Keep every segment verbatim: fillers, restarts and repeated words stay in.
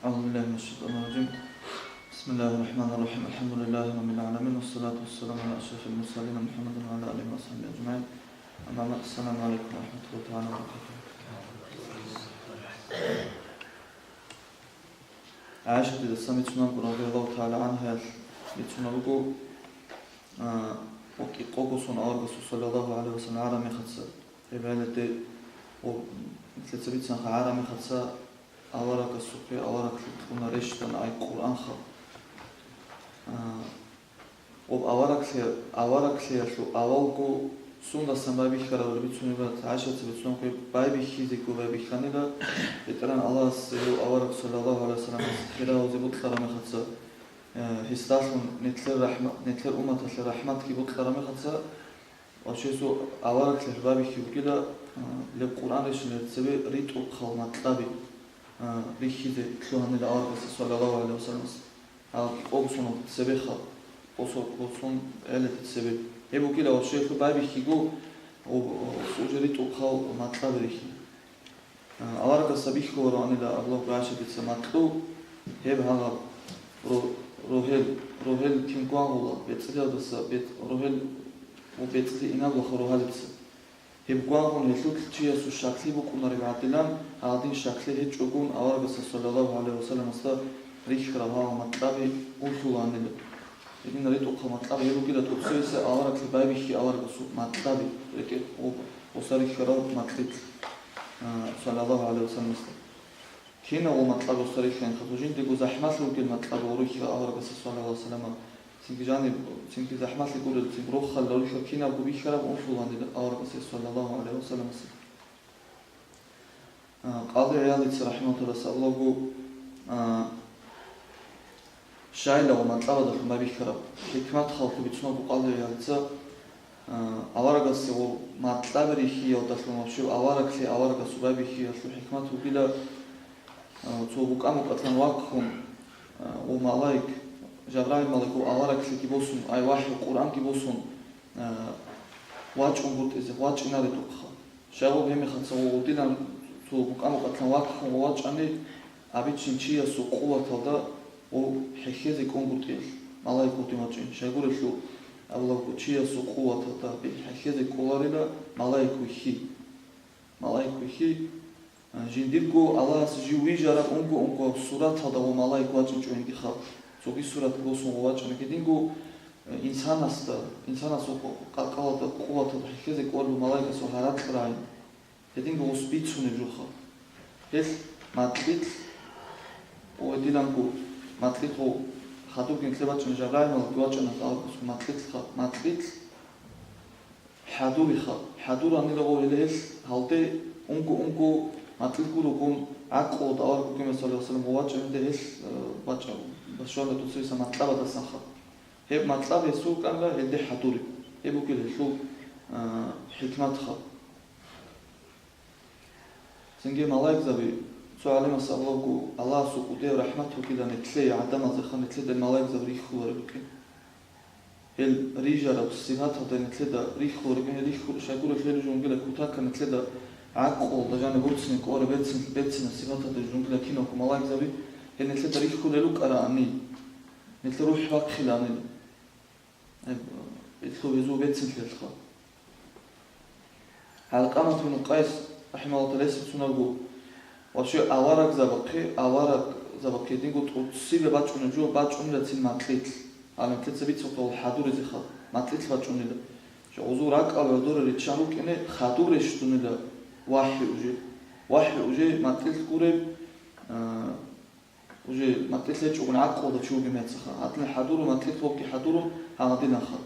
أعوذ بالله من الشيطان الرجيم. بسم الله الرحمن الرحيم. الحمد لله رب العالمين، والصلاة والسلام على أشرف المرسلين محمد وعلى آله وصحبه أجمعين. أما بعد، السلام عليكم ورحمة الله تعالى وبركاته. ГӀайшатидасан бицунеб буго, радияллагьу тагӀала гӀангьаялъ бицунеб буго, а, къо-, къокъго сон аварагасул, саллаллагьу гӀалайгьи ва саллам, гӀараб мехалъ. Гьеб гьалде, о, нилъеца бицанха, гӀараб мехалъ аварагасухъе авараглъи кьуна, рещтӀана ай Къуръанха. А, Об авараглъи-, авараглъиялъул авалго сундасан байбихьарабали бицунеб бат, ГӀайшаца бицунеб, байбихьизего байбихьанила, БетӀергьан Аллагьас гьев авараг, саллаллагьу гӀалайгьи ва саллам, хириязе бокьараб мехалъ, э, гьесдалъун нилъер рахӀма-, нилъер умматалъе рахӀматги бокьараб мехалъ, ва гьесул авараглъиялъул байбихьи бугила, э, гьеб Къуръан рещтӀараб цебе ритӀухъал матӀлаби, э, бихьизе лъугьанила аварагасда, саллаллагьу гӀалайгьи ва саллам. Гьал къокъго сонал цебеха, къосо-, къосо сон гӀелде цебе. Гьеб бугила ва щайхъу байбихьиго, о, о, уже ритӀухъал матӀлаби рихьи. А, аварагасда бихьулароанила абула ГӀайшатица макьу, гьеб гьагъаб ро-, рогьел, рогьел кин гвангъула, бецӀлъиялдаса бет-, рогьел ва бецӀлъи инаблъухъа рогьалица. Гьеб гвангъун гьелъулъ чиясул щаклъи букӀунареб гӀадилан, гьадин щаклъи гьечӀогун аварагасда, саллаллагьу гӀалайгьи ва салламасда, рихьарал гьагъал матӀлаби унлъулаанила. Гьедин ритӀухъал матӀлаби гьеб бугила тӀоцебесеб авараглъи байбихьи аварагасул матӀлаби, рекӀел гъоб-, гъоса рихьарал матӀлилъ, а, саллаллагьу гӀалайгьи ва салламасда. Кинабго матӀлаби гъоса рихьанха, жиндирго захӀмалъи ругел матӀлаби гъоса рихьа аварагасда, саллаллагьу гӀалайгьи ва саллама, цинги жаниб, цинги захӀмалъи гурел, цинги рохалил рихьа кинабго бихьараб унлъулаанила аварагасда, саллаллагьу гӀалайгьи ва салламасда. А, Къади ГӀиялица, рахӀимагьуллагь, абулаго, а, Щайила ва матӀлабадалъун байбихьараб хӀикмат халкъ бицунаб буго Къади ГӀиялица, а, аварагасде ва матӀлаби рихьиялдалъун ва щив авараглъи аварагасул байбихьиялъул хӀикмат вугила, а, цо букӀа-мукӀалъан вахъун, а, ва малаик, Жабраил малаик ва авараглъиги босун, ай вахӀи Къуръанги босун, а, вачӀунгутӀизе, вачӀинаредухъа. Щайгурелъул гьеб мехалъ гъодинан цо букӀа-мукӀалъан вахъун ва вачӀани, абичин чиясул къуваталда ва хӀехьезе кӀунгутӀиялъ малаик гъодин вачӀин. Щайгурелъул абулаго чиясул къуваталда хӀехьезе кӀоларила малаик вихьи. Малаик вихьи, а, жиндирго Аллагьас жив вижараб унго-унгояб сураталда ва малаик вачӀинчӀо гьендихъа. Цоги сурат босун ва вачӀана гьединго, а, инсанасда, инсанасул къо-, къа-, къалалда къуваталда хӀехьезе кӀоларила малаикасул гьаракь рагӀин. Гьединго гъос бицунеб жоха. Гьелъ макьилъ, о, диланго макьилъ гъо, хадубги нилъер бачӀана Жабраил малаик вачӀана гьалаб макьилъха, макьилъ хӀадуриха. ХӀадуранила гъо гьеле гьелъ гьалде унго-унго макьилъ гурогун гӀакълу давар бугеб, саллаллагьу гӀалайгьи ва саллам, гъо вачӀа гьелде гьелъ, э, бачӀа, башвала дуцариса макьабадасанха. Гьеб макьаб гьесул кӀанга гьелде хӀадуреб. Гьеб бугел гьелъул, а, хӀикматха. Цинги малаикзаби, цо гӀалимас абулаго, Аллагьасул кӀудияб рахӀмат бугилан нилъее, гӀадамазеха, нилъеда малаикзаби рихьуларел рукӀин. Гьел рижараб сипаталда нилъеда рихьуларел рукӀин, гьел рихьу-, щайгурелъул гьел жунгила кутакан нилъеда гӀакълуялда жаниб борцине кӀолареб берцин-, берцинаб сипаталда жунгила киналго малаикзаби, гьел нилъеда рихьулел рукӀараани. Нилъер рухӀ бахъиланил. Гьеб, гьелъул гьезул бецинлъиялъха. ГӀалкъамат бин Къайс, рахӀимагьуллагьу тагӀала, гьес бицунеб буго, вообще аварагзабахъе, аварагзабахъе динго тӀоцебе бачӀунеб жо бачӀунила цин макьилъ. Гьаниб нилъеца бицухъе гьел хӀадуризеха, макьилъ бачӀунила. Жо гъозул ракӀал ва дора риччан рукӀине хадур рещтӀунила вахӀи уже. ВахӀи уже макьилъ гуреб, а, Уже макьилъ гьечӀогун гӀакълуялда чи вугеб мехалъха, гьадин хӀадурун, макьилъ вокьи хӀадурун гьагъадинанха.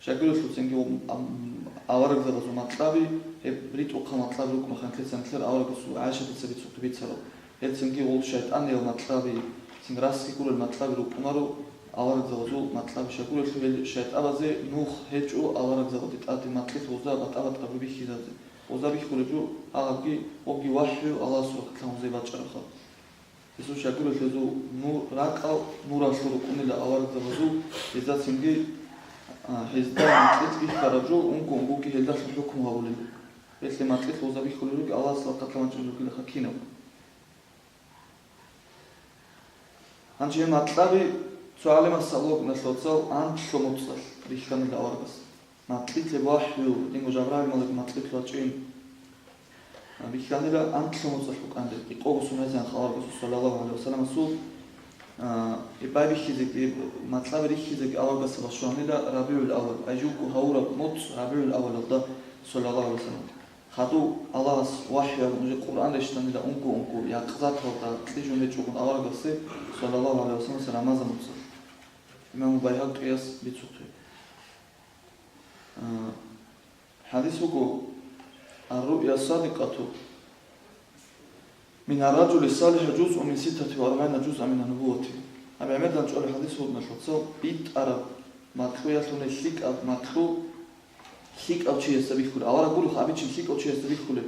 Щайгурелъул цинги, ам, аварагзабазул макьаби, гьеб ритӀухъал макьаби рукӀунаха нилъеца, нилъер аварагасул ГӀайшатица бицухъе бицараб. Гьел цинги гъол шайтӀаниял макьаби, цин расги гурел макьаби рукӀунаро аварагзабазул макьаби. Щайгурелъул гьел шайтӀабазе нух гьечӀо аварагзабаде тӀаде макьилъ гъозда батӀа-батӀа бихьизазе. Гъозда бихьулеб жо гьагъабги, гъобги вахӀю Аллагьасул рахъалъан гъозие бачӀараха. Гьезул щайгурелъул гьезул нур, ракӀал нуралъул рукӀунила аварагзабазул, гьезда цинги, а, гьезда макьилъ бихьараб жо унго-унгоги гьелдалъун хӀукму гьабулеб. Гьелъе макьилъ гъозда бихьулел ругел Аллагьасул рахъалъан вачӀунел ругилаха кинаб. Гьанже гьеб макьаби цо гӀалимас абуна, лъоцал анлъго моцӀалъ рихьанила аварагас. Макьилъ вахӀю, динго Жабраил малаик макьилъ вачӀин. Бихьанила анлъго моцӀалъ букӀанила, кӀикъого сон гьезегӀан аварагасул, саллаллагьу гӀалайгьи вассаламасул, а, гьеб байбихьизеги, макьаби рихьизеги аварагасда бащунила РабигӀул аввал, ай живго гьавураб моцӀ РабигӀул аввалалда, саллаллагьу гӀалайгьи вассалам. Хадув Аллагьас вахӀю гьабун, уже Къуръан рещтӀанила унго-унго якъзаталда кьижун гьечӀогун аварагасде, саллаллагьу гӀалайгьи вассаламас, рамазан моцӀалъ. Имам Байгьакъияс бицухъе. А, хӀадис буго: «Ар-руъя садикъату мин ар-ражули салихӀи жузъун мин ситтати ва арбагӀина жузъан мина нубуввати». Гьаб гӀемердан чӀвалеб хӀадис буго, лъоцал битӀараб макьуялъуни лъикӀаб макьу, лъикӀав чиясда бихьулеб, авараг гурухъ абичин лъикӀав чиясда бихьулеб.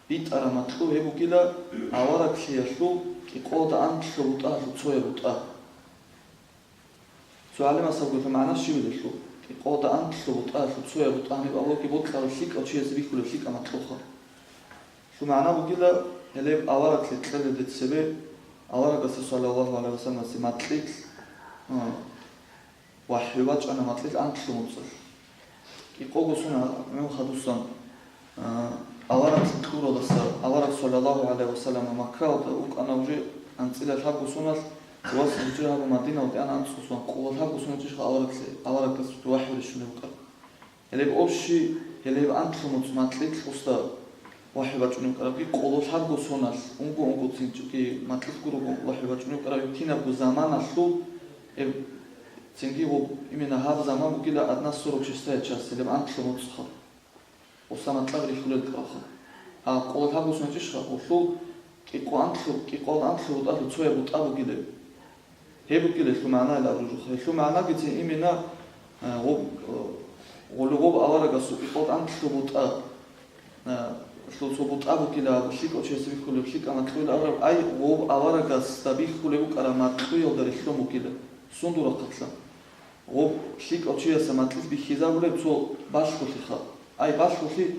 БитӀараб макьу гьеб бугила авараглъиялъул кӀикъоялда анлъго бутӀалъул цояб бутӀа. Цо гӀалимас абулеб магӀна щибилелъул, кӀикъоялда анлъго бутӀалъул цояб бутӀа гьаниб авараги бокьараб лъикӀав чиясда бихьулеб лъикӀаб макьуха. Цо магӀна бугила, гьелеб авараглъи кьелелде цебе аварагасда, саллаллагьу гӀалайгьи вассаламасде, макьилъ, а, вахӀю бачӀана макьилъ анлъго моцӀалъ. КӀикъого сон гьанив хадусан, а, авараг кьуралдаса, авараг, саллаллагьу гӀалайгьи вассалам, Маккаялда вукӀана уже анцӀила лъабго соналъ, ва гьижра гьабун Мадиналде ана анцӀго сон, къоло лъабго сон гьечӀищха авараглъи, аварагас вахӀю рещтӀунеб букӀараб. Гьелеб общий, гьелеб анлъго моцӀ макьилъ гьесда вахӀю бачӀунеб букӀарабги, къоло лъабго соналъ, унго-унго цинги макьилъ гурого вахӀю бачӀунеб букӀараб, кинабго заманалъул, гьеб цинги гъоб, именно гьаб заман бугила одна сорок шестая часть, гьелеб анлъго моцӀха. Гьесда макьаби рихьулел кӀалха. А къоло лъабго сон гьечӀищха, гьелъул кӀикъо анлъго, кӀикъоялда анлъго бутӀалъул цояб бутӀа бугилеб. Гьеб бугила гьелъул магӀна абураб жо. Гьелъул магӀнагицин именно, а, гъоб-, а, гъоле гъоб аварагасул кӀикъоялда анлъго бутӀа, а, лъо-, цо бутӀа бугила, лъикӀав чиясда бихьулеб лъикӀаб макьуйилан абураб, ай, гъоб аварагасда бихьулеб букӀараб макьуялда релълъун бугила. Сундул рахъалъан? Гъоб лъикӀав чиясда макьилъ бихьизабулеб цо балъголъиха. Ай, балъголъи,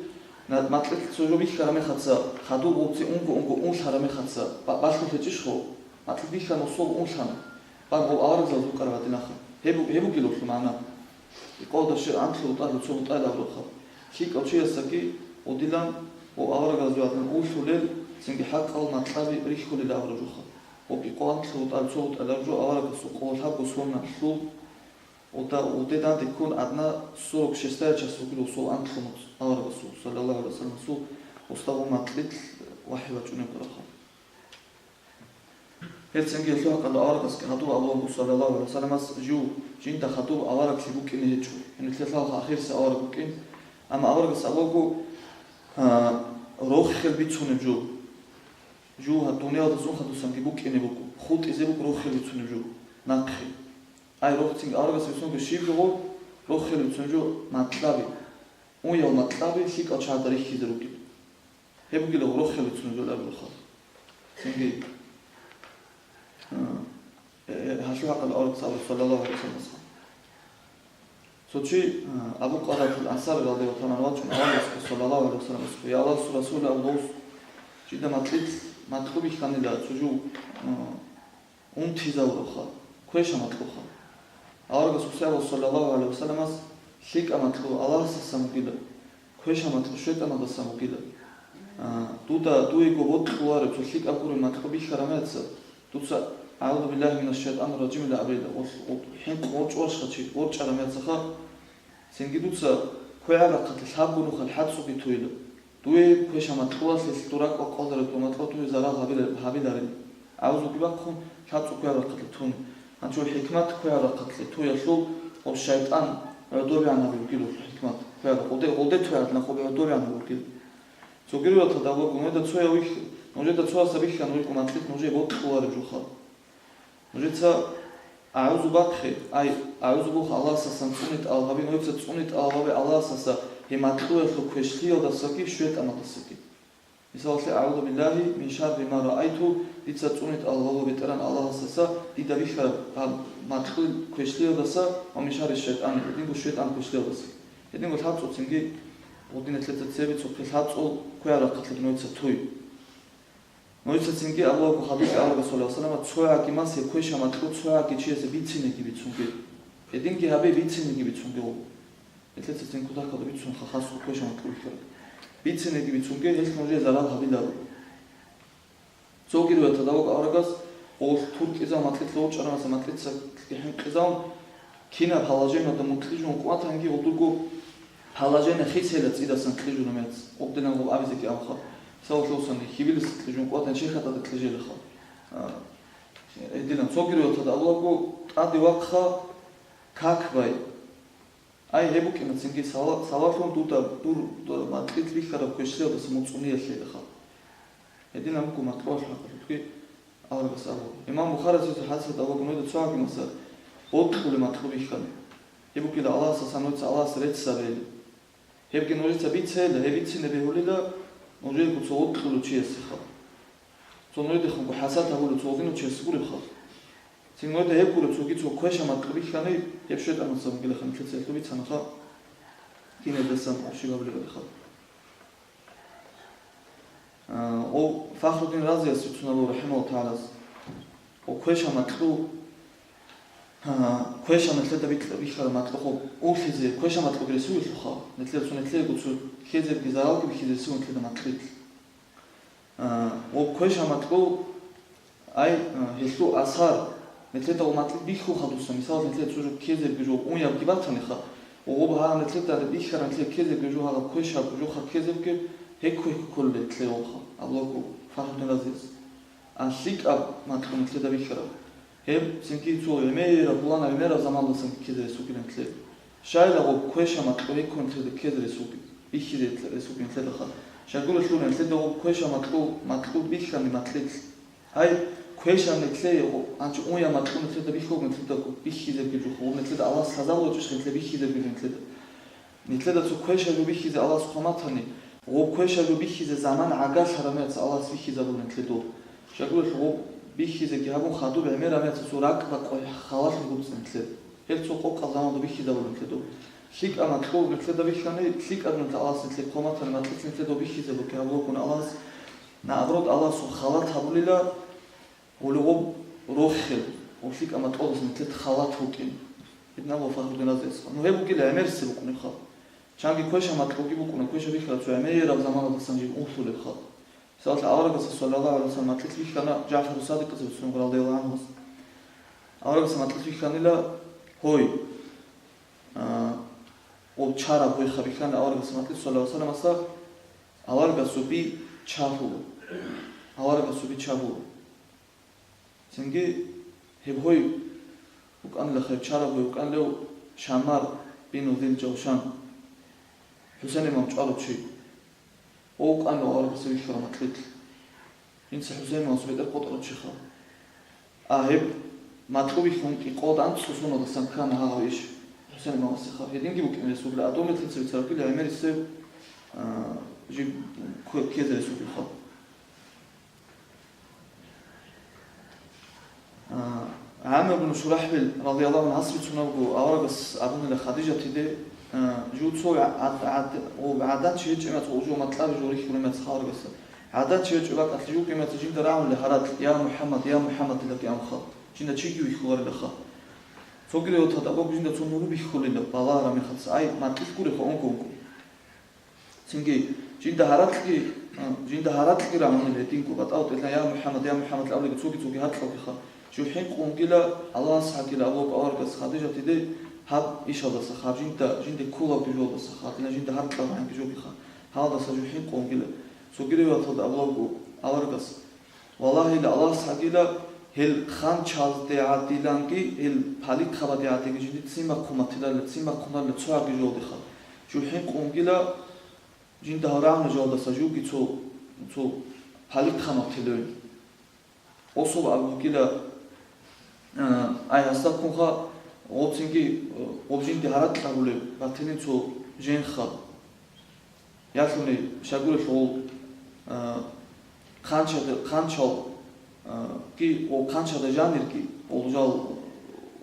на-, макьилъ цо жо бихьараб мехаца, хадуб гъубци унго-унго унлъараб мехаца, ба-, балъголъи гьечӀищ гъоб? Макьилъ бихьана, усул унлъана. Бан гъоб аварагзабаз букӀараб гьадинаха. Гьеб бу-, гьеб бугила гьелъул магӀна. Кьолда щиб анлъго бутӀалъул цо бутӀа илан абурабха. ЛъикӀав чиясдаги гъодилан ва аварагзабаз гӀадин уллъулел, цинги хӀакъал макьаби рихьулел абураб жоха. Ва кьолда анлъго бутӀалъул цо бутӀа илан жо аварагасул къоло лъабго соналъул Ута-, уде данде ккун одна сорок шестая часть вугила усул анлъго моцӀ аварагасул, саллаллагьу гӀалайгьи вассаламасул, гьесда гъоб макьилъ вахӀю бачӀунеб букӀарабха. Гьелцинги гьелъул хӀакъалда аварагасги хадуб абулаго, саллаллагьу гӀалайгьи вассаламас, жив жинда хадуб авараглъи букӀине гьечӀо, гьениб лъалха ахирисеб авараг букӀин, амма аварагас абулаго, а, рохел бицунеб жо, жив гьаб дуниялалдаса ун хадусанги букӀине буго, хутӀизе буго рохел бицунеб жо, нахъе. Ай, рохцин аварагас бицунго щиб жо гъоб, рохел бицун жо макьаби. Уяв макьаби лъикӀал чагӀазда рихьизе ругел. Гьеб бугила рохел бицун жо абурабха. Цинги, а, э, э, гьалъул хӀакъалда аварагас абула, саллаллагьу гӀалайгьи вассаламас. Цо чи, а, Абу Къатадатул Ансари радияллагьу тагӀала гӀанху вачӀун аварагасухъе, саллаллагьу гӀалайгьи вассаламасухъе: «Я Аллагьасул Расул, авлугъус, жида макьилъ, макьу бихьанила цо жо, а, унтизавурабха, квеша макьуха». Аварагас гьесие абула, саллаллагьу гӀалайгьи вассаламас: «ЛъикӀаб макьу Аллагьасдасан бугила, квеша макьу шайтӀаналдасан бугила. А, дуда дуего бокьулареб цо лъикӀаб гуреб макьу бихьараб мехаца, дуца: „АгӀузу биллагьи минаш шайтӀанир ражим“, – ила абила, гъоркь-, гъоркь-, хӀинкъун ворчӀараб мехаца, цинги дуца квегӀаб рахъалъе лъабго нухалъ хӀацӀцӀуги туйила. Дуе квеша макьулалъе дур ракӀ бакъвазареб, дур макьу дуе зарал гьабилареб, гьабилареб. АгӀузуги бахъун, лъабцӀул квегӀаб рахъалъе туни. Гьанже гьикмат квегӀаб рахъалъе туялъул, гъоб шайтӀан гӀодобегӀан гьабулеб бугила, хӀикмат квегӀаб рахъ-, гъолде, гъолде туялъ нахъ гӀодобегӀан гьабулеб бугила. Цогидал ватал абулаго, нужеда цояв вихьа, нужеда цоясда бихьа, нуж рукӀун макьилъ нужее бокьулареб жоха. Нужеца агӀузу бахъе, ай, агӀузу бухъ Аллагьасдасан цӀуни тӀалаб гьабе, нужеца цӀуни тӀалаб гьабе Аллагьасдаса гьеб макьуялъул квешлъиялдасаги шайтӀаналдасаги. Мисалалъе, агӀузу биллагьи мин шарри ма раайту, дица цӀуни тӀалаб гьабе БетӀергьан Аллагьасдаса дида бихьараб гьаб макьуялъул квешлъиялдаса ва мин шарри шайтӀани, гьединго шайтӀан квешлъиялдаса. Гьединго лъабцӀуцинги гъудинат лъеца цебе цохъе лъабцӀул квегӀаб рахъалъе нужеца туй. Нужеца цинги абулаго хадубги аварагас саллаллагьу гӀалайгьи ва саллама, цояги мас гьеб квеша макьу цояги чиясе бицинеги бицунге. Гьединги гьабе бицинеги бицунге гьеб. Нилъеца цин кутакалда бицунха хасго квеша макьу бихьараб. Бицинеги бицунге, гьелъ нужее зарал гьабиларо. Цоги риваяталда вуго аварагас, гъолъ туркӀизаб макьилъ вачӀарамаса макьилъ хӀинкъизавун, кинаб положениялда мун кьижун вукӀун ватанги гъодурго положение хисейила цӀидасан кьижуна мец, гъобдинаб гъоб абизеги абуха, мисалалъе босани, хьибилиса кьижун вукӀун ватани чехьа тӀаде кьижелаха. А, гьединан цоги риваяталда абулаго, тӀаде вахъа, как бай. Ай, гьеб букӀина цинги сала-, салалъун дуда дур, дур макьилъ бихьараб квешлъиялдаса мун цӀуниялъейилаха. Гьединаб буго макьуялъул хӀакъалъулъги аварагас абула. Имам Бухарияс гьесул хӀадисалда абулаго, нужеда цоги маса гъоркьулеб макьу бихьана. Гьеб бугила Аллагьасдасан нужеца Аллагьасе рецц гьабейилан. Гьебги нужеца бицейила, гьеб бицине бегьулила нужеего цо гъоркьулев чиясеха. Цо нужедехунго хӀасад гьабулев цо гъодинав чияс гуребха. Цин нужеда гьеб гуреб цоги цо квеша макьу бихьани, гьеб шайтӀаналдасан бугилаха, нилъеца гьелъул бицанаха, киназдасан гьаб щиб гьабулеб гьебха. А, о, Фахруддин Разияс бицун абула, рахӀимагьуллагьу тагӀала, о, квеша макьу, а, квеша нилъеда бикь-, бихьараб макьу хоб уллъизе, квеша макьуги ресугелъулха, нилъер цо нилъеего цо ккезебги заралги бихьизе ресугун нилъеда макьилъ. А, о, квеша макьу, ай, а, гьелъул асар, нилъеда о макьилъ бихьулха дуца, мисал, нилъер цо жо ккезебги жо унябги батаниха, о, гъоб гьагъа нилъеда бихьараб нилъер ккезебги жо гьагъа квешаб жо хъа ккезебги, гьекко-гьекко кколел нилъер гъобха, абулаго Фахруддин Разияс. А лъикӀаб макьу нилъеда бихьараб. Гьеб цинги цо гӀемераб, пуланаб гӀемераб заманалдасан ккезе ресугилан нилъер. Щайила гъоб квеша макьу гьекко нилъеда ккезе ресугин, бихьизе ресугин нилъедаха. Щайгурелъул нилъеда гъоб квеша макьу, макьу бихьани макьилъ. Гьай, квеша нилъее гъо-, гьанчи уняб макьу нилъеда бихьулгун нилъеда бихьизебги жо, гъоб нилъеда Аллагьас лъазабулеб чӀищха нилъее бихьизебги жо нилъеда. Нилъеда цо квеша жо бихьизе Аллагьас хъван батани, гъоб квеша жо бихьизе заман гӀагарлъараб мехалъ Аллагьас бихьизабула нилъее доб. Щайгурелъул гъоб бихьизеги гьабун хадуб гӀемераб мехалъ цо ракӀ бакъвай халалъ бугоцин нилъер. Гьел цо къокъаб заманалда бихьизабула нилъее доб. ЛъикӀаб макьу нилъеда бихьани, лъикӀаб нилъ Аллагьас нилъее хъван батани, макьилъ нилъее доб бихьизабуги гьабулаго Аллагьас, наоборот, Аллагьасул халат гьабулила, гьуле гъоб рохел, гъоб лъикӀаб макьудасан нилъер халат букӀин. Гьединаб буго Фахруддин Разиясха. Ну, гьеб бугила гӀемерисеб букӀунеб хал. Чанги квеша макьуги букӀуна, квеша бихьараб цо гӀемераб заманалдасан жиб унлъулеб хал. Мисалалъе, аварагасда, саллаллагьу гӀалайгьи ва саллам, макьилъ бихьана ЖагӀфару Садикъица бицунеб, радияллагьу гӀангьу. Аварагасда макьилъ бихьанила гьой, а, гъоб чараб гьойха бихьана аварагасда макьилъ, саллаллагьу гӀалайгьи ва салламасда, аварагасул би чагьула. Аварагасул би чагьула. Цинги гьеб гьой вукӀанила, гьеб чараб гьой вукӀанилев Шаммар бину Зил Жавшан, ХӀусен имам чӀварав чи. Гъов вукӀанила аварагасда бихьараб макьилъ. Жинца ХӀусен имамасул бетӀер къотӀарав чиха. А гьеб макьу бихьун кӀикъоялда анцӀго соналдасан ккана гьагъав иш ХӀусен имамасеха. Гьединги букӀин ресугила, а доб мехалъ бицараб бугила гӀемерисеб, а, жиб кке-, ккезе ресугилха. А, ГӀамир бну ШурахӀбил, радияллагьу гӀангьу, гьас бицунеб буго, аварагас абунила Хадижатиде, а, жив цо гӀад-, гӀад-, о, гӀадан чи гьечӀеб мехалъ, о, жо макьаби жо рихьулеб мехалъ аварагасда. ГӀадан чи гьечӀеб бакӀалъе жив вукӀине мехалъ жинда рагӀунила гьаракь: «Я МухӀаммад, я МухӀаммад», илаги абунха. Жинда чиги вихьуларилаха. Цоги риваяталда абулаго жинда цо нуру бихьулила, балагьараб мехалъ, ай, макьилъ гуребха, унго-унго. Цинги, жинда гьаракьги, а, жинда гьаракьги рагӀунила гьединго, батӀал тӀелъан: «Я МухӀаммад, я МухӀаммад», – абулеб цоги-цоги гьаркьалдеха. Жив хӀинкъунгила, Аллагьас гьагила абулаго аварагас Хадижатиде гьаб ишалдасаха, гьаб жинда, жинде кколабги жолдасаха, гьадинаб жинда гьаркьал рагӀанги жогиха. Гьалдаса жив хӀинкъунгила. Цоги риваяталда абулаго аварагас: «Валлагьила, Аллагьас гьагила, гьел хъанчалде гӀадиланги, гьел палихъабаде гӀадиги жиндир ццин бахъун батиларила, ццин бахъунарила цо гьаги жолдеха». Жив хӀинкъунгила, жинда гьарагьуна жолдаса живги цо, цо палихъанав телевин. Особ абугила, а, ай, гьасда ккунха, гъоб цинги, гъоб жинди гьаракь гьабулеб батилин цо женха. Ялъуни щайгурелъул, а, хъанчада-, хъанчал, а, ги, о, хъанчада жанирги, о, жал,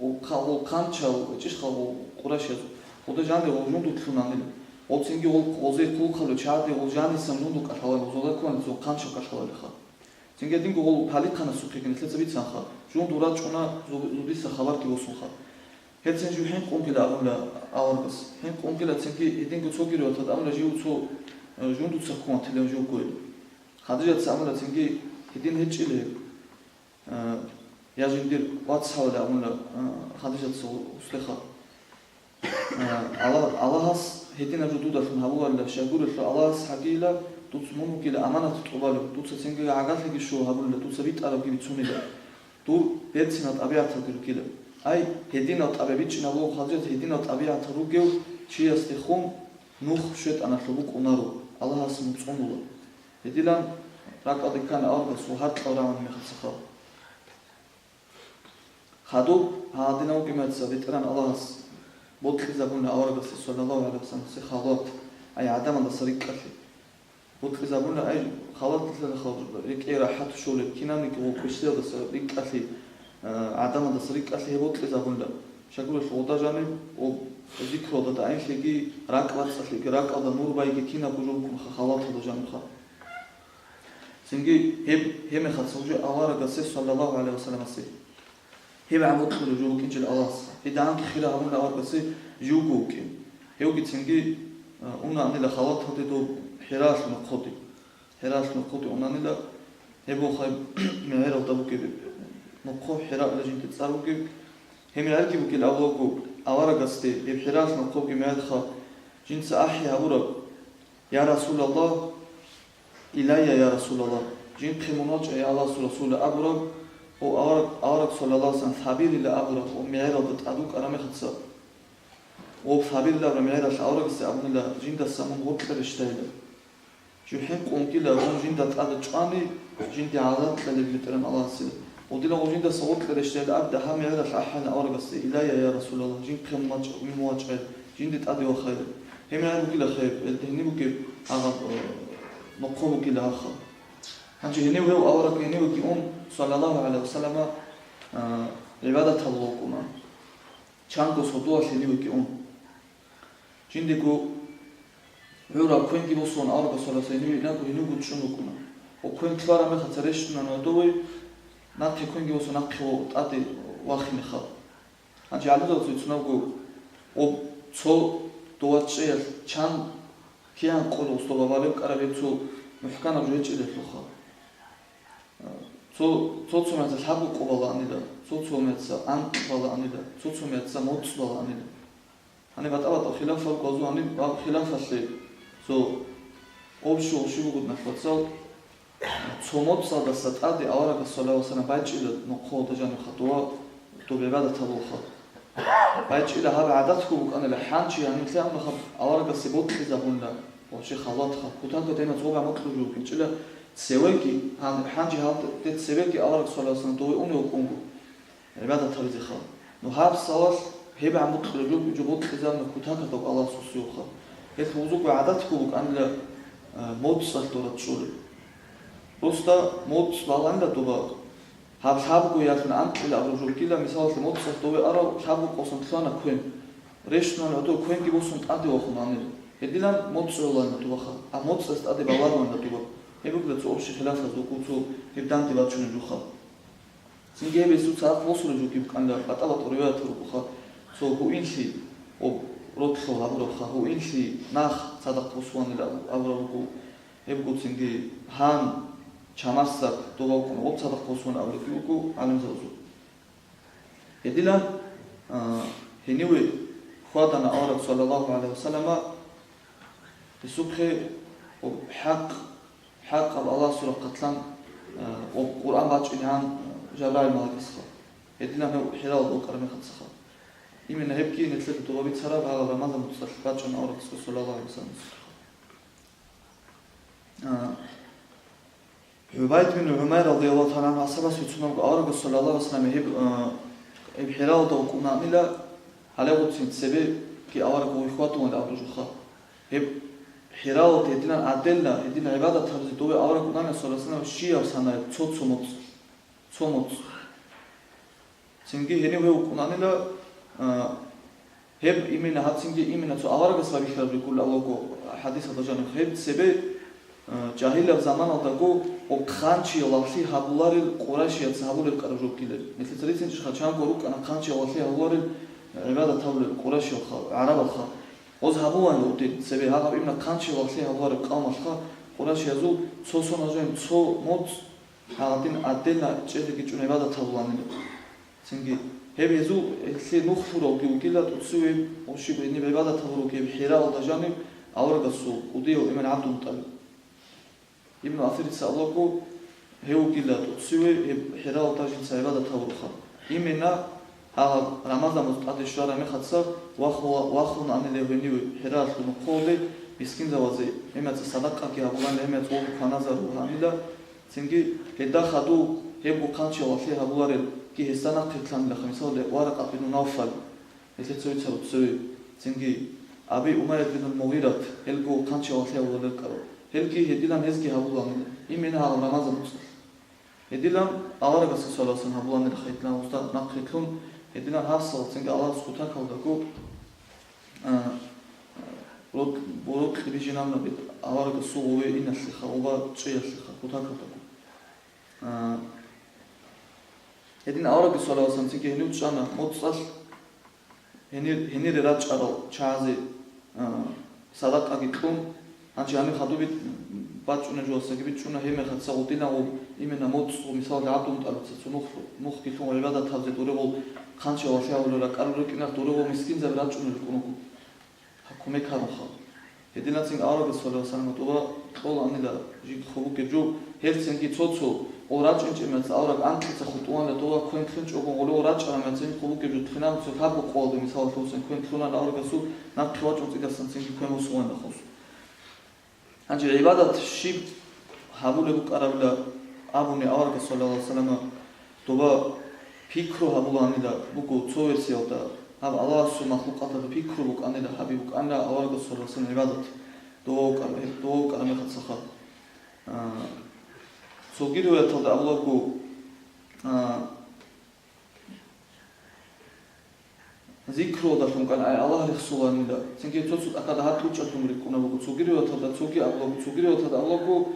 о, ха-, о, хъанчал, чӀишха, о, къурайшияз, ода жанир, о, жундур лъунанил. О, цинги, о, озе хъулухъалу чади, о, жанисан жундур кӀалъалал, озода ккани, цо хъанчал кӀалъалалиха. Цинги гьединго гъол палихъанасухъеги нилъеца бицанха, жундул рачӀуна зу-, зудиса хабарги босунха. Гьелцин жив хӀинкъунгила абула аварагас. ХӀинкъунгила цинги гьединго цоги риваяталда абула жив цо, э, жундуца ккун ватилан жив гойила. Хадижаца абула цинги гьедин гьечӀила гьеб. Э, я жиндир вац гьавала абула, э, Хадижаца гъу-, гъуслеха. Э, Аллагь-, Аллагьас гьединаб жо дудалъун гьабуларила, щайгурелъул Аллагьас гьагийила, дуц мун вугила аманат тӀубалев, дуца цинги гӀагарлъиги щула гьабулила, дуца битӀарабги бицунила. Дур берцинал тӀабигӀаталги ругила. Ай, гьединал тӀабигӀат бичӀчӀинабулеб Хадижат, гьединал тӀабигӀатал ругев чиясдехун нух щайтӀаналъул букӀунаро, Аллагьас мун цӀунула. Гьединан ракӀалде ккана аварагас ва гьаркьал рагӀун мехалъ сахал. Хадуб гьадинав гьукъимаца БетӀергьан Аллагьас бокьизабуна аварагасе, саллаллагьу гӀалайгьи вассаламасе, халват, ай гӀадамалдаса рикӀкӀалъе. Бокьизабуна, ай халваталъа рекӀее рахӀат щолеб, кинабниги гъукъушлиялдаса рикӀкӀалъе, а, гӀадамалдаса рикӀкӀалъе гьеб бокьизабуна. Щайгурелъул гъода жаниб ва зикралда дагӀинлъиги, ракӀ бацӀцӀалъиги, ракӀалда нур байги кинабго жо букӀунха халваталда жанибха. Цинги гьеб, гьеб мехалъ гьев жо аварагасе, саллаллагьу гӀалайгьи вассаламасе, гьеб гӀан бокьулев жо вукӀинчӀел Аллагьас, гьедигӀанги хира гьабуна аварагасе живго вукӀин. Гьевги цинги, а, унаанила халваталде доб ХӀираялъул нохъоде. ХӀираялъул нохъоде унаанила, гьеб бугеб мегӀералда бугеб нохъо, ХӀира илан жинда цӀар бугеб. Гьеб мегӀерги бугел авлого аварагасде гьеб ХӀираялъул нохъоги мегӀерха жинца ахӀи гьабураб: «Я Расулаллагь, илайя, я Расулаллагь, жинхъе мун вачӀа, я Аллагьасул Расул», абураб, ва авараг, авараг саллаллагьу гӀалайгьи вассалам лъабилила абураб, ва мегӀералда тӀад вукӀараб мехалъ, ва лъабилила абураб мегӀералъ аварагасде абунила: «Жиндаса мун гъоркье рещтайила. Жив хӀинкъунгила, мун жинда тӀаде чӀвани, жинде гӀазаб кьелеб БетӀергьан Аллагьасе. Ва дила гъов жиндаса гъоркье рещтайила», абида гьаб мегӀералъ ахӀана аварагасе: «Илайя, я Расулаллагь, жинхъе мун вачӀа, мун вачӀайила, жинде тӀаде вахайила». Гьеб мегӀер бугила хӀеб, гьелда гьениб бугеб гьагъаб, э, нохъо бугила гьаха. Гьанже гьенив гьев авараг гьенивеги ун, саллаллагьу гӀалайгьи вассалама, а, гӀибадаталда вукӀуна. Чанго сордоялъ гьенивеги ун. Жиндего гӀураб квенги босун аварагас саллаллагьу гӀалайгьи вассалам гьенивго чӀун вукӀуна. Ва квен лъугьараб мехалъ рещтӀуна гӀодове, нахъе квенги босун нахъе ва тӀаде вахинеха. Гьанже гӀалимзабаз бицунеб буго, об цо дов вачӀчӀиялъ чан кигӀан къулгъус доб гьабулеб кӀараб гьеб цо мухӀканаб жо гьечӀелъулха. Цо, цо-цо мехалъ лъабго къо балаанила, цо-цо мехалъ анкь балаанила, цо-цо мехалъ моцӀ балаанила. Гьаниб батӀа-батӀа хилафал гвазу гьаниб ва хилафалъе цо общий щиб буго налъ вацал, цо моцӀалдаса тӀаде аварагас саллаллагьу гӀалайгьи вассалам байчӀила нохъода жаниб хадув доб гӀибадат гьабулха. БайчӀила гьаб гӀадатго букӀанила, хӀанчи гьаниб лъагӀунаха аварагасе бокьизабуна, вообще халатха. Кутакаб тӀад гъоб гӀамакьлъулеб букӀинчӀила цевеги, гьан-, хӀанчи гьалде цевеги авараг саллаллагьу гӀалайгьи вассалам дове унев вукӀунго гӀибадат гьабизеха. Ну гьаб савалъ гьеб гӀамакьлъулеб жо бокьизабуна кутакаб Аллагьас вуссиеха. Гьелъ гъозухъе гӀадатго букӀанила, а, моцӀалъ дора чӀолеб. Просто моцӀ баланила доба. Гьаб лъабго ялъун анкьила абураб жо бугила, мисалалъе, моцӀалъ дове арав лъабго къосан лъугьана квен. РещтӀунани гӀодов квенги босун тӀаде вахун гьанир. Гьединан моцӀ гӀоланила дубаха, а моцӀалъ тӀаде балагьуланила дуба. Гьеб бугила цо общий хилафаз вукӀу цо гьеб данде бачунеб жуха. Цинги гьеб гьесул цадахъ босулеб жо бугеб букӀанила, батӀа-батӀа риваятал рукӀуха, цо гьуинлъи, об, ротлъо гьабурабха, гьуинлъи нах цадахъ босуланила абураб буго. Гьеб буго цинги гьан, чамасдак, дова вукӀун гъоб цадахъ босун абулебги буго гӀалимзабазул. Гьединан, а, гьениве хьвадана авараг саллаллагьу гӀалайгьи вассалама, гьесухъе об хӀакъ, хӀакъаб Аллагьасул рахъалъан, а, об Къуръан бачӀинегӀан Жабраил малаикасха. Гьединан гьев ХӀираялда вукӀараб мехалъха. Именно гьебги нилъеда доба бицараб гьаб Рамазан моцӀалъ бачӀана аварагасда саллаллагьу гӀалайгьи вассалам. А, ГӀубайд бин ГӀумайр радияллагьу тагӀала гӀангьу асхӀабас бицунеб буго, аварагас саллаллагьу гӀалайгьи вассалам гьеб, а, гьеб ХӀираялда вукӀунаанила, гьале гъуцин цебеги авараг вихьватун вали абураб жуха. Гьеб ХӀираялда гьединан гӀаделла, гьединан гӀибадат гьабизе дове авараг унаанила саллаллагьу гӀалайгьи вассалам щияв санаяб цо-цо моцӀ. Цо моцӀ. Цинги гьенив гьев вукӀунанила, а, гьеб имина, гьаб цинги имина цо аварагас рабихьараб рикӀкӀула аваго хӀадисалда жаниб, гьеб цебе Э, жагьилаб заманалдаго хъанчиялъе гьабуларел къурайшияца гьабулеб ккараб жо бугилан. Нилъеца рицинчӀищха, чанго рукӀана хъанчиялъе гьабуларел гӀибадат гьабулел къурайшиялха, гӀарабалха. Гъоз гьабулаан гьудин, цебе гьагъаб имна хъанчиялъе гьабулареб къавмалха, къурайшиязул цо соналъ жойин цо моцӀ гьагъадин отдельно чӀезеги чӀун гӀибадат гьабуланила. Цинги гьеб гьезул гьелъие нух лъуравги вугила тӀоцеве, ва щиб гьениб гӀибадат гьабуравги гьеб ХӀираалда жаниб аварагасул кӀудияв имам ГӀабдулмутӀалиб. Ибн Асирица абулаго, гьев вугила тӀоцеве гьеб ХӀираалда жинца гӀибадат гьабурухъан. Именно гьагъаб Рамазан моцӀ тӀаде щвараб мехалъ вахула-, вахуна анила гьениве ХӀираалъул нухъалде мискинзабазе, гьемаца садакъаги гьабуланила, гьемаца гъоги кваназаруланила. Цинги гьелда хадув гьеб хъанчиялъе гьабуларелги гьесда нахъе лъанилаха, мисалалъе, Варакъат бин Навфал, гьелъе цеве цару цеве, цинги Аби Умайят бин Мугъират, гьелго хъанчиялъе гьабуларел ккарав. Гьелги гьедилан гьезги гьабуланила, именно гьагъаб Рамазан моцӀалъ. Гьедилан аварагасги саллаллагьу гӀалайгьи ва саллам гьабуланила хадуб гьезда нахъе лъун, гьедилан гьабсагӀат цинги Аллагьас кутакалдаго, а, рокь-, борокь бижинаб аварагасул гъове иналъеха, гъоба чӀеялъеха, кутакалдаго. А, гьедин аварагги саллаллагьу гӀалайгьи ва саллам цинги гьенив чӀана моцӀалъ, гьенир-, гьенире рачӀарал чагӀазе, а, садакъаги кьун, гьанже гьаниб хадуб бачӀунеб жоялдасаги бичӀчӀуна, гьеб мехалъ гъодинав именно моцӀ, мисалалъе, ГӀабдулмутӀалибица цо нух, нухги лъун гӀибадат гьабизе дурегъул хъанчиялъе гьабулел ракӀарал рукӀиналъ дурегъул мискинзаби рачӀунел рукӀун руго. Гьаб кумек гьабунха. Гьединацин аварагас, саллаллагьу гӀалайгьи ва саллам, тӀуба кьолаанила жинда хъубукӀеб жо, гьелцинги цо-цо, гъол рачӀинчӀеб мехалъ авараг анкьица хутӀуанила, тӀуба квен лъунчӀого гъоло рачӀараб мехалъ хъубукӀеб жо, лъинабуцеб лъабго къоялда, мисалалъе, гьесен квен лъуна аварагасул, нахъе вачӀун цӀидасан цинги квен босун ванила хъус. Гьанже гӀибадат щиб гьабулеб букӀарабила абуни аварагас, саллаллагьу гӀалайгьи ва саллам, доба пикру гьабулаанила буго цо версиялда, гьаб Аллагьасул махлукъаталда пикру букӀанила, гьаб букӀанила аварагас, саллаллагьу гӀалайгьи ва саллам, гӀибадат, доба вукӀараб мехалъ, доба вукӀараб мехалъ цоха. А, цоги риваяталда абулаго, а, Зикруялдалъун кӀан ай Аллагь рехсоланила. Цинги цо-цо тӀахьазда гьаб тӀучӀалъун рикӀкӀунаб буго. Цоги риваяталда цоги абулаго, цоги риваяталда абулаго,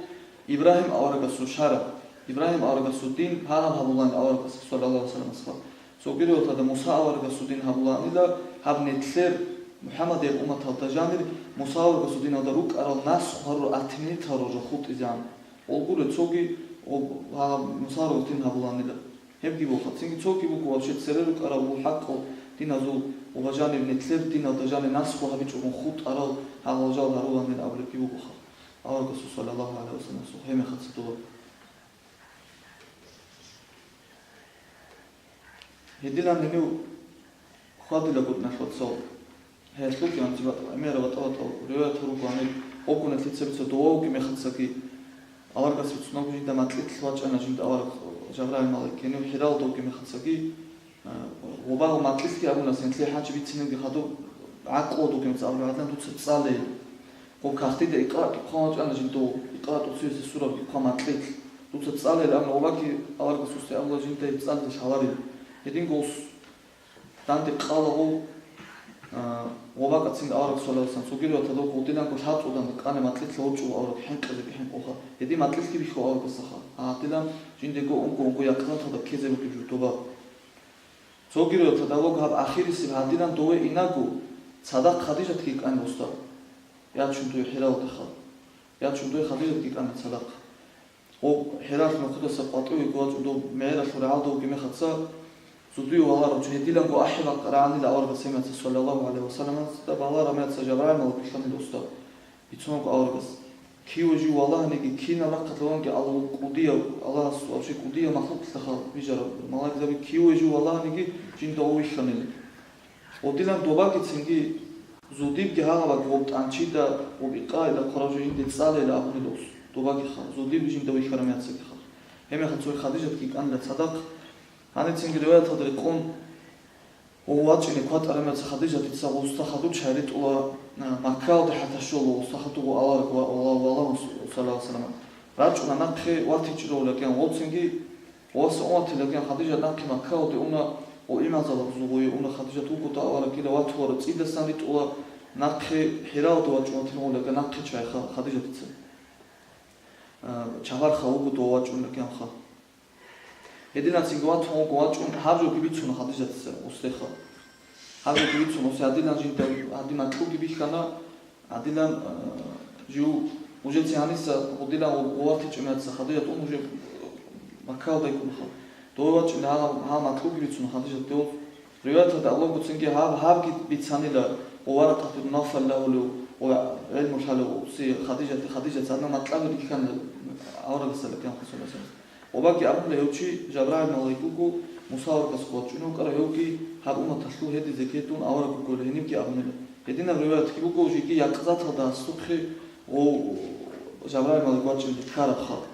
Ибрагьим аварагасул шара, Ибрагьим аварагасул дин гьагъаб гьабулаан аварагас, саллаллагьу гӀалайгьи ва саллам, асхаб. Цоги риваяталда Муса аварагасул дин гьабулаанила, гьаб нилъер МухӀаммадияб умматалда жанир Муса аварагасул диналда рукӀарал насх гьарурал, отменить гьарурал жо хутӀизегӀан. Гъолгуре цоги, гъоб-, гьаб Муса аварагасул дин гьабулаанила. Гьебги буго. Цинги цоги буго вообще цере рукӀарал ва хӀакъал диназул ва жаниб нилъер диналда жаниб насху гьабичӀого хутӀарал гьагъал жал гьаруланин абулебги бугоха. Аварагасул, саллаллагьу гӀалайгьи ва саллам, сухӀемехъаца доба. Гьединан гьенив хьвадила гутӀналъ вацал. Гьелъулги анцӀила гӀемерал ватӀа-ватӀал риваят гьаругоанил, гъобгуналъе цебица дова вугеб мехалъцаги, аварагас бицунаб жинда макьилъ вачӀана жинда авараг Жабраил малаик, гьенив ХӀираялда вугеб мехалъцаги, а, ва багъ макьилъги абуна, сенлъи хӀанчи бицинеги хадуб гӀакълу дугемца абула гӀадан дуца цӀалей. Гъоб кагътида икъра кьухъан вачӀана жинда, икъра тӀуциясе сураб кьухъан макьилъ. Дуца цӀалей абуна, гъобаги аварагас усте абула жинда гьеб цӀализе лъаларел. Гьединго ус Данде къала гъов, а, гъобакъацин авараг, саллаллагьу гӀалайгьи ва саллам, цогидал ватадал гъудиланго лъабцӀул данде къана макьилъ гьорчӀула авараг хӀинкъизеги хӀинкъуха. Гьедин макьилъги бихьула аварагасаха. Гьадилан жиндего унго-унго якъланталда ккезе бугеб жо доба. Цогидал ватадал гьаб ахирисеб гьадилан дове инаго цадахъ Хадижатги кӀана уста. Ячун дуе ХӀираялдеха. Ячун дуе Хадижатги кӀана цадахъ. Гъоб ХӀиралъ нухъудаса къватӀивеги вачӀун дов мегӀералъур гӀалда вугеб мехалъца, зодие валаро, гьедиланго ахӀи бакъ рагӀанила аварагас гьемаца, саллаллагьу гӀалайгьи ва салламасда балараб мехалъца Жабраил малаик вилълъанила уста. Бицунаго аварагас, киве жив валагьаниги, кинаб рахъалъуванги Аллагь кӀудияв, Аллагьас вообще кӀудияв махлукълъаха вижараб малаикзаби, киве жив валагьаниги, жинда гъов вилълъанила. Гъодилан добагицинги, зодибги гьагъабаги гъоб тӀанчида, гъоб икъайила хъуражу жинде цӀалейила абунила ус, добагиха, зодиб жинда вихьараб мехалъцагиха. Гьебмехалъ цоги Хадижатги кӀанила цадахъ. Гьаницинги риваяталда рекъон, гъов вачӀине кватӀараб мехалъ Хадижатица гъов уста хадур чай ритӀула, а, Маккаялде хӀатта щола, гъов уста хадур гъов авараг ва, ва, ва, валагьун, саллаллагьу гӀалайгьи ва саллам. РачӀуна нахъе ватичӀого вулагьан гъовцинги, Ва сон ватилагьан Хадижат нахъе Маккаялде уна, ва имазалаб зугъуе уна Хадижат вугода аварагила ватулара цӀидасан ритӀула, нахъе ХӀираялде вачӀун ватилан вулагьан нахъе чайха Хадижатица. а, чагьар хавуго дов вачӀунеб кӀиямха. Гьединацинги ватун вуго вачӀун, гьаб жоги бицуна Хадижатица гъусдеха. Гьаб жоги бицун, гъусе гьадинан жинда, гьадин макьуги бихьана, гьадинан, а, жив, уже ци гьаниса гъудилан гъу-, гъуватичӀеб мехалъ Хадижат ун уже Маккаялда йикӀунха. Дов вачӀун гьал, гьал макьуги бицуна Хадижат дов. Риваяталда абулагоцинги гьаб, гьабги бицанила, ва Варакъат ибн Навфал лагьулев, ва гӀелму лъалев ци Хадижат, Хадижат гьадинан макьаби рихьана аварагасда кӀиямха. Къобаги абуна, гьев чи Жабраил малаик вуго, Муса аварагасухъ вачӀунев вукӀарав, гьевги гьаб умматалъул гьедизе ккедун авараг вуго гьенибги абунила. Гьединаб риваятги буго, жеги якъзаталда гьасухъе гъов Жабраил малаик вачӀине ккараб хабар.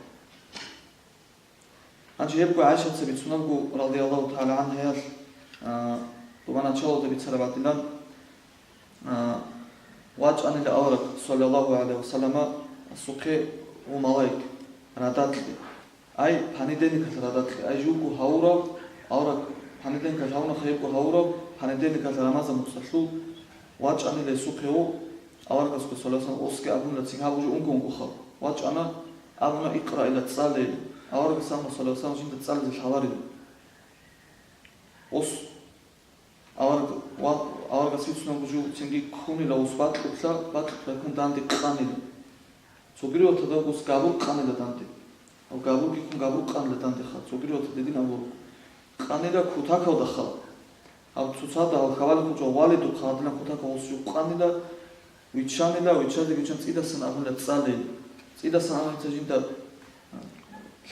Гьанже гьебго ГӀайшаца бицунабго, радияллагьу тагӀала гӀангьаялъ, а, доба началода бицараб гӀадилан, а, вачӀанила авараг, саллаллагьу гӀалайгьи ва саллама, асухъе гъов малаик радакье. Ай, понедельникалъ радакье, ай, живго гьавурав, авараг понедельникалъ гьавуна, хаб гьавурав, понедельникалъ Рамазан муцӀалъул вачӀанила гьесухъе гъов, аварагасухъе, саллаллагьу гӀалайгьи ва саллам, осги абунила цин гьаб уже унго-унгоха. ВачӀана, абуна, «Икъра», ила, цӀале. Аварагас абуна, саллаллагьу гӀалайгьи ва саллам, жинда цӀализе лъаларила. Ос Авараг-, ва-, аварагас бицунеб буго, цинги ккунила ус бакьулъа, бакьулъа ккун данде къанила. Цогидаб ватадаго ус габур къанила данде. Гьав габурги ккун габур къанила дандеха, цогидаб ватаде дин абураб. Къанила кутакалдаха. Гьав цоцазда гьал хабалихъун чӀвалидухъа гьадинаб кутакал ус жув къанила, виччанила, виччазе виччан цӀидасан абуна цӀале. ЦӀидасан абуна жинда, а,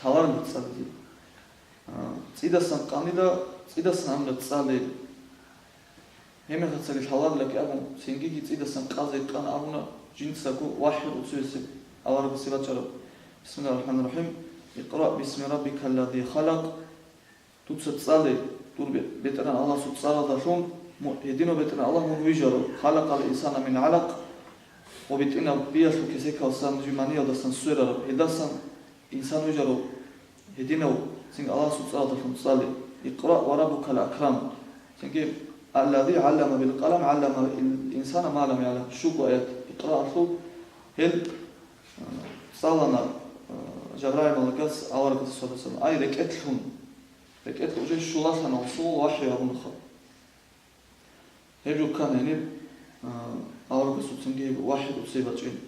лъаларин цӀализе. А, цӀидасан къанила, цӀидасан гьанна цӀале. Гьеб мехалъги лъаларилаги абун, цинги цӀидасан къазе ккан абуна, жинцаго вахӀи уцевесеб аварагасе бачӀараб. Бисмиллагьир рахӀманир рахӀим. «Икъра бисми раббикаллази халакъ». Дуца цӀале, дур бе-, БетӀергьан Аллагьасул цӀаралдалъун, му-, гьединав БетӀергьан Аллагь мун вижарав, «халакъал инсана мин гӀалакъ», ва битӀинаб биялъул кесекалдасан жив маниялдасан сверараб, гьелдасан инсан вижарав гьединав, цинги Аллагьасул цӀаралдалъун цӀале. «Икъра ва раббукал акрам». Цинги «Аллази гӀаллама бил къалам, гӀалламал ин-, инсана ма лам яълам». Щуго аят Икъраалъул, гьел, а, цӀалана, а, Жабраил малаикас аварагасда, саллаллагьу гӀалайгьи ва саллам. Ай, рекӀелъун, рекӀелъ уже щулалъана, Расул вахӀи гьабунаха. Гьеб жо ккана гьениб, а, аварагасул цинги гьеб вахӀи уцей бачӀин.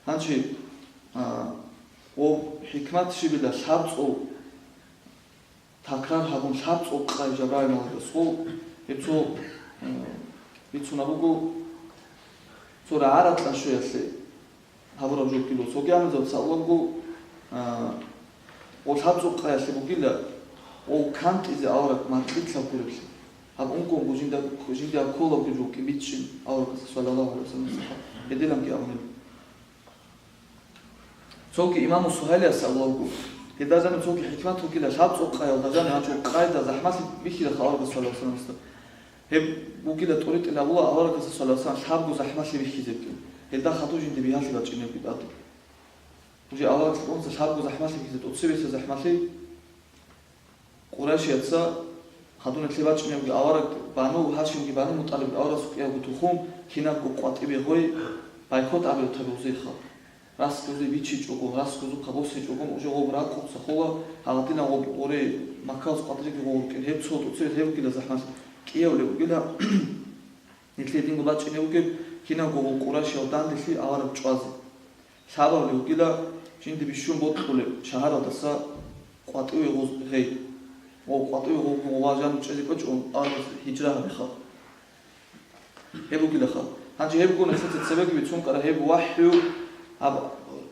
Гьанже, а, гъоб хӀикмат щибила, лъабцӀул такрар гьабун, лъабцӀул къай Жабраил малаикас гъов, гьеб цо, а, бицунаб буго, цо рагӀа-ракьа щвеялъе гьабураб жо ккола. Цоги гӀалимзабаца абулеб буго, а, гъо лъабцӀул къаялъе бугила, гъо кантӀизе авараг макьилъ гьаб гуреблъи. Гьаб унго-унго жинда, жиндияб кколабги жо кӀибичӀчӀин аварагасда, саллаллагьу гӀалайгьи ва саллам, гьединабги абунеб. Цоги имаму Сугьайлияс абулеб буго, гьелда жаниб цоги хӀикмат бугила, лъабцӀул къаялда жаниб гьанчо къайда захӀмалъи бихьилаха аварагас, саллаллагьу гӀалайгьи ва саллам. Гьеб бугила тӀуритӀил абула аварагасда, саллаллагьу гӀалайгьи ва саллам, лъабго захӀмалъи бихьизебги. Гьелда хадуб жинди бигьалъи бачӀинебги тӀаде. Уже авараг лъугӀунца лъабго захӀмалъи бихьизе, тӀоцебесеб захӀмалъи Къурайшияца хадуб нилъее бачӀинебги авараг, Бану Гьашимги Бану МутӀалибги аварагасул кӀиябго тухум, кинабго къватӀибе гъой, бойкот абизе тӀаде гъозиеха. Расги гъозе бичичӀого, расги гъозухъа босичӀого, уже гъоб ракӀуца хола, гьагъадинаб гъоб гъоре Маккалъ къватӀиреги гъов вукӀин, гьеб цо тӀоцебе гьеб бугила захӀмалъи кӀиявулеб бугила, нилъее динго бачӀинеб бугеб, кинабго гъол къурайшиял данделъи авараг чӀвазе. Лъабабилеб бугила, жинди бищун бокьулеб шагьаралдаса къватӀиве гъоз гъей. Ва къватӀиве гъов-, гъова жаниб чӀезе кӀвечӀо, аварагас гьижра гьабиха. Гьеб бугилаха. Гьанже гьебго нилъеца цебеги бицун ккара, гьеб вахӀю гьаб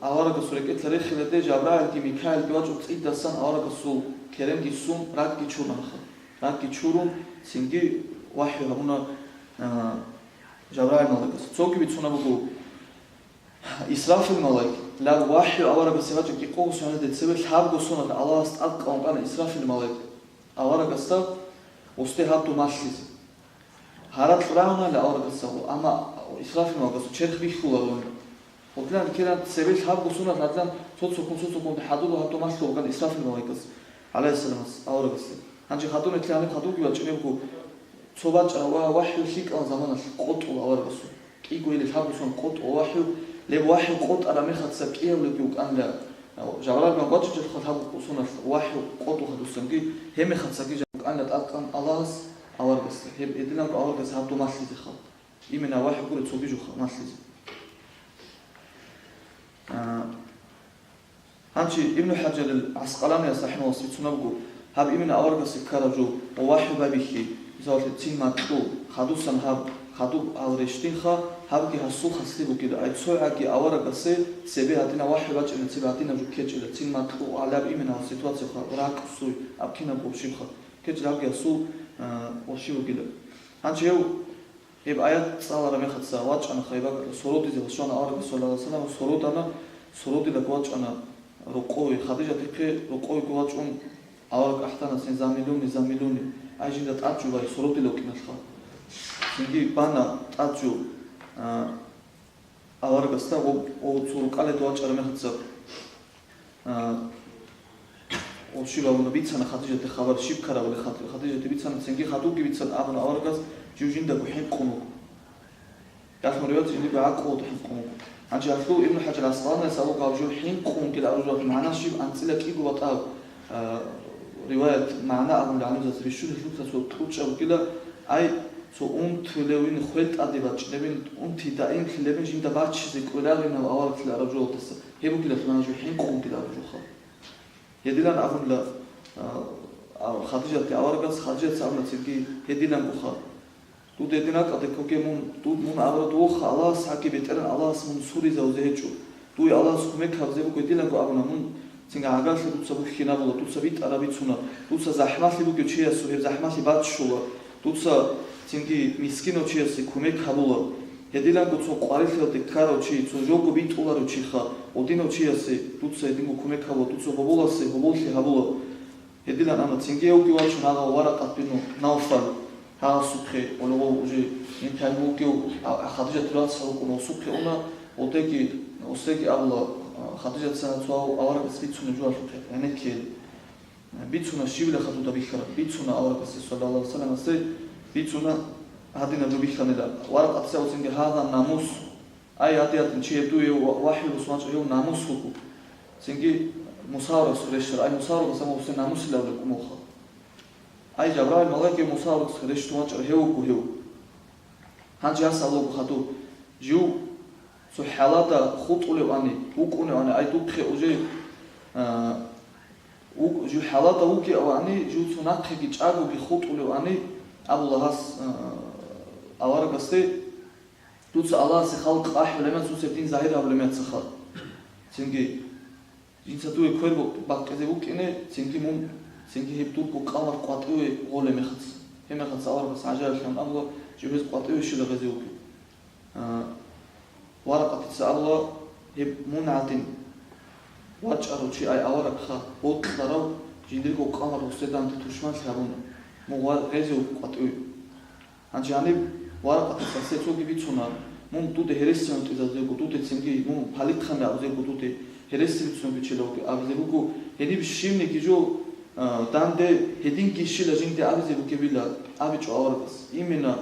аварагасул рекӀелъа рехиладе, Жабраилги Микаилги вачӀун цӀидасан аварагасул керен иссун ракӀги чурунаха. РакӀги чурун, цинги вахӀю гьабуна, а, Жабраил малаикас. Цоги бицунаб буго, Исрафил малаик, лъаб вахӀю аварагасе вачӀа кӀикъого соналъ цебе лъабго соналъ Аллагьас тӀадкъав вукӀана Исрафил малаик аварагасда, гъосде гьаб дов малъизе. Гьаракь рагӀунаанила аварагасда, амма Исрафил малаикасул черх бихьуларо. Гьодлъан ккелан цебе лъабго соналъ гьадлъан цо-цоккун, цо-цоккун хӀадурлъ гьаб дов малъулеб буган Исрафил малаикас, гӀалайгьиссаламас, аварагасде. Гьанже хадуб нилъее гьаниб хадубги бачӀунеб буго, цо бачӀараб ва вахӀю лъикӀал заманалъ къотӀула аварагасул. КӀиго или лъабго сон къотӀула вахӀю, Леб вахӀи къотӀараб мехаца кӀиявлъиги вукӀанила, Жабраил бан вачӀичӀелха лъабго кӀусуналъ вахӀи къотӀуха дусанги, гьеб мехацаги жан вукӀанила тӀадкъан Аллагьас аварагасда, гьеб гьединабго аварагас гьаб дун малъизеха. Именно вахӀи гуре цоги жуха малъизе. А, Гьанчи Ибну ХӀажарил ГӀаскъаланияс рахӀимагьуллагь бицунабго, гьаб именно аварагасе ккараб жо ва вахӀи байбихьи, мисалалъе, цин макьу, хадусан гьаб, хадуб гьал рещтӀинха, гьабги гьасул хаслъи бугила, ай цо гӀаги аварагасе цебе гьадинаб вахӀи бачӀина, цебе гьадинаб жо ккечӀила, цин макьу, гьалаб именно гьал ситуациялъха, ракӀ, суй, аб кинаб къурщибха, ккечӀила гьабги гьасул, а, къурщи бугила. Гьанчи гьев Гьеб аят цӀалараб мехаца вачӀана хайбакӀалда сородизе ва щвана аварагас, саллаллагьу гӀалайгьи ва саллам, сородана, сородилаг вачӀана рокъове, Хадижатихъе рокъовего вачӀун авараг ахӀдана цин: «Заммилуни, заммилуни, ай жинда тӀад жо бай, сородила вукӀиналъха». Цинги бана тӀад жо, а, аварагасда, гъо-, гъо-, цо рукӀалде вачӀараб мехаца. А, гъо щиб абуна, бицана Хадижатде хабар, щиб ккарабали Хад-, Хадижатде бицана, цинги хадубги бицана абуна аварагас, жив жиндаго хӀинкъун вуго. Ялъун риваят жиндиго гӀакълуялда хӀинкъун вуго. Гьанже гьалъул Ибну ХӀажар ГӀаскъаланияс абуго, гьав жив хӀинкъунгил абураб жоялъул магӀна щиб анцӀила кӀиго батӀа, а, риваят магӀна абун гӀалимзаца бищун, гьелъулъа цо кьучӀаб бугила, ай, цо унтулевин хвел тӀаде бачӀинебин, унти даимлъилебин жинда баччизе кӀоларинав аварагасул араб жоялдаса. Гьеб бугила лъимана жив хӀинкъунгил абураб жоха. Гьедилан абула, а, а, Хадижатде аварагас, Хадижатица абуна цинги гьедилангоха. Дуда гьедин ракӀалде ккоге мун, дуд мун абураб дугьуха, Аллагьас гьаги БетӀергьан Аллагьас мун суризавизе гьечӀо. Дуе Аллагьас кумек гьабизе буго гьедиланго абуна мун, цинги гӀагарлъи дуца бухьинабула, дуца битӀараб бицуна, дуца захӀмалъи бугев чиясул гьеб захӀмалъи баччула, дуца цинги мискинав чиясе кумек гьабула. Гьедиланго цо къварилъиялде ккарав чи, цо жого битӀуларев чиха, гъодинав чиясе дуца гьединго кумек гьабула, дуца гьоболасе гьоболлъи гьабула. Гьедилан абуна, цинги гьевги вачун гьагъав Варакъат бину Навфал, гьагъасухъе, гьале гъов уже интайин вугев, а, Хадижатил вацал вукӀун гъосухъе уна, гъодеги, гъосеги абула, а, Хадижатица цо аварагас бицунеб жоялъухъе гӀенеккеян. Бицуна, щибила хадуда бихьараб, бицуна аварагасде, саллаллагьу гӀалайгьи ва салламасде, бицуна гьадинаб жо бихьанила. Варакъатица гьав цинги гьагъа намус, ай, гьадиятин чи гьеб дуе ва-, вахӀи босун вачӀарав намус вуго. Цинги Муса аварагасухъе рещтӀарав, ай, Муса аварагас гьав гьесие намусилан абулеб кӀумулха. Ай, Жабраил малаикги Муса аварагасухъе рещтӀун вачӀарав гьев вуго гьев. Гьанже гьас абулаго хадуб, жив цо хӀалада хутӀулевани, вукӀуневани, ай, духъе уже, а, вук-, жив хӀалада вугевани, жив цо нахъеги чӀагоги хутӀулевани, абула гьас, а, аварагасде, дуца Аллагьасе халкъ ахӀулеб мехалъ, дуца дин загьир гьабулеб мехалъха. Цинги, жинца дуе квер бу-, бакъизе букӀине, цинги мун, цинги гьеб дурго къавмалъ къватӀиве гъолеб мехалъ. Гьеб мехалъ аварагас гӀажаиблъун абула, жив гьез къватӀиве щила гъезе вукӀин. А, Варакъатица абула, гьеб мун гӀадин вачӀарав чи, ай, аварагха, бокьарав, жиндирго къавмалъ гъосде данде тушманлъи гьабуна, мун ва-, гъезе вукӀин къватӀиве. Гьанже гьаниб Варакъатица гьесие цоги бицуна, мун дуда гьересиналъ унтӀизабизе вуго, дуда цинги мун палихъани абизе вуго, дуда гьереси бицунеб чи вугин абизе вуго, гьениб щибниги жо, а, данде гьединги щила жинде абизе бугебила абичӀо аварагас. Именно,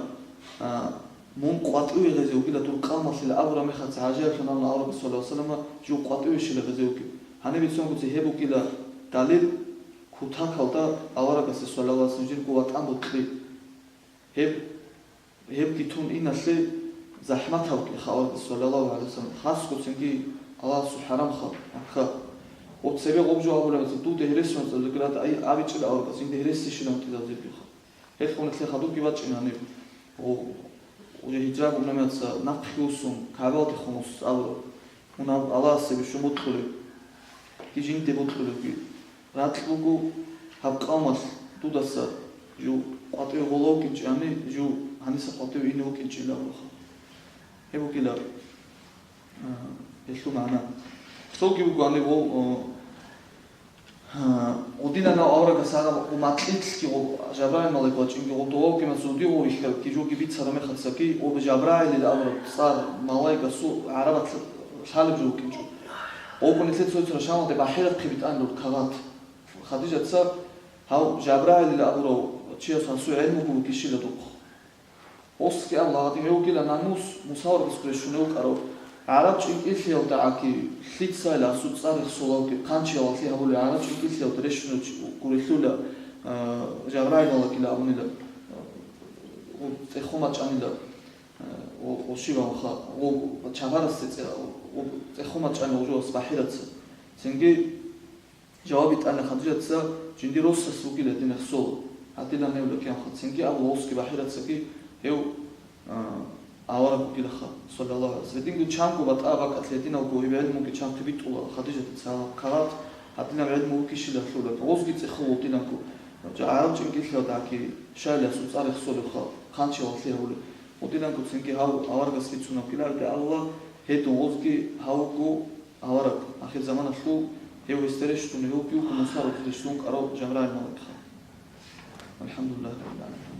а, мун къватӀиве гъезе вугила дур къавмалъила абураб мехалъ гӀажаиблъун абуна аварагас, саллаллагьу гӀалайгьи ва саллама, жив къватӀиве щила гъезе вугин. Гьаниб бицун буго цебе гьеб бугила далил, кутакалда аварагасе, саллаллагьу гӀалайгьи ва саллам, жинго ватӀан бокьи. Гьеб, гьебги тун иналъе захӀмат гьабулеб аварагас, саллаллагьу гӀалайгьи ва саллам, хасго цинги Аллагьасул хӀарамха, Макка. Гъоб цебе гъоб жо абулеб, дуда гьересиналъ унтӀизабизе вугилан абичӀила аварагас, жинда гьереси щила унтӀизабизе вугевха. Гьелъ гьунилъе хадубги бачӀина гьаниб. О, уже гьижра гугӀнамица нахъе вуссун, КагӀбаялде хун вуссун абураб. Мун гьаб Аллагьасе бищун бокьулеб, жинде бокьулебги ракь буго, гьаб къавмалъ дудаса жив къватӀиве гъола вукӀинчӀани, жив гьаниса къватӀиве ине вукӀинчӀила абуха. Гьеб бугила, а, гьелъул магӀна. Цоги буго гьаниб гъов, а, Гъудинанав аварагас гьагъаб гъо макьилъги гъо Жабраил малаик вачӀинги гъо довавги мацӀуди гъо вихьарабги жоги бицараб мехалъ цаги, гъо Жабраилил абураб цӀар малаикасул гӀарабат лъалеб жо вукӀинчӀо. Гъобго нилъеца цо Шамалде бахӀарахъе битӀанилур кагъат. Хадижатица гьав Жабраилил абурав чияс гьасул гӀелмуго вукӀищила духъ. Гъосги абула, гьадин гьев вугила намус, Муса аварагасухъе рещтӀунев вукӀарав, ГӀараб чӀинкӀиллъиялда гӀаки лъицайила асул цӀар рехсолавги хъанчиялалъе гьабули, гӀараб чӀинкӀиллъиялда рещтӀунев чи гурелъула, а, Жабраил малакила абунила, а, цӀехо мачӀанила, а, о, о, щибанха, о, чапарасде цӀе-, о, цӀехо мачӀанила жо ас бахӀираца. Цинги жаваб битӀана Хадижатца, жиндир росас вугила дин рехсол, гьадилан гьев лакӀанха. Цинги абула гъосги бахӀирацаги гьев, а, авараг вугилаха, саллаллагьу гӀалайгьи вассалам. Гьединго чанго батӀа бакӀалъе гьединалго гьеб гӀелмуги чанги битӀула Хадижатица гьала ккарат, гьадинаб гӀелму вукищилалъула. Гъозги цӀехо вугиланго, гӀараб чӀинкӀиллъиялда гӀаки шайиласул цӀар рехсолевха, хъанчиялалъе гьабулеб. Вугиланго цинги гьав аварагас бицунаб кӀиларде Аллагь, гьедин гъозги гьав вуго авараг, ахирзаманалъул гьев гьесда рещтӀунев вугев вуго Муса рухӀ рещтӀун кӀарав Жабраил малаикха. АлхӀамдулиллагьи раббил гӀаламин.